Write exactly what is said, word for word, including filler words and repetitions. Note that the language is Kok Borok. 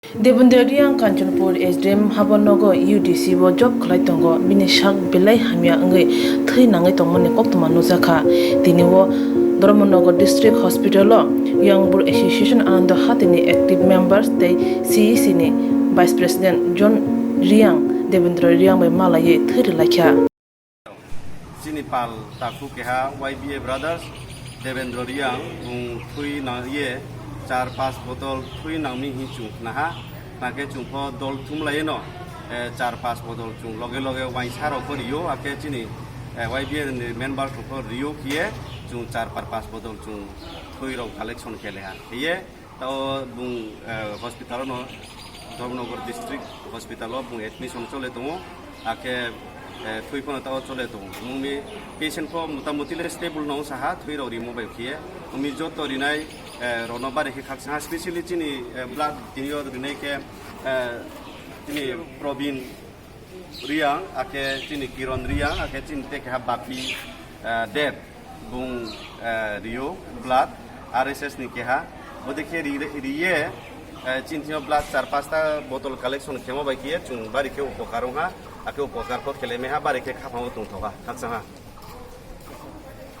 Devendra Reang Kanchanpur S D M Habanogo U D C o job khlai tongo, bini sak belai hamya wngwi thwi nangwi tongmani koktwma nukjakha. Tini o Dharmanagar District Hospital o Young Bru Association Anando Hatini active members tei C E C ni Vice President John Reang Devendra Reang bai malaiwi thwi rwlaikha. Chini pal takhuk keha Y B A Brothers Devendra Reang bung thwi nang ye char pas botol thwi nangmi hin chung khnaha, nake chung pho dol thumlai no, eh, char pas botol chung loge loge waisa rok pho rio, ake chini, eh, Y B A ni member rok pho rio khiye chung char par pas botol chung thwi rok collection kheleha. Khiye tao bung, eh, hospital no Dharmanagar District Hospital o bung admission chole tongo, akhe, eh, thwi phano tao chole tongo. Mungni patient pho motamuti le stable no saha, thwi rok rimo bai khiye. Umi joto rinai, eh, rono bari khe khaksa, specially chini, eh, blood tini o rinai khe, eh, chini Probin Reang, akhe chini Kiron Reang, akhe chini te keha Bapi, eh, Deb, bung, eh, rio blood, R S S ni keha. Bodi khe ri-, riye, eh, chini thio blood char pasta bottle collection khemo bai khiye chung bari khe upokar wngha, akhe upokar pho khelemeha, bari khe khapang o tongthoka, khaksa ha.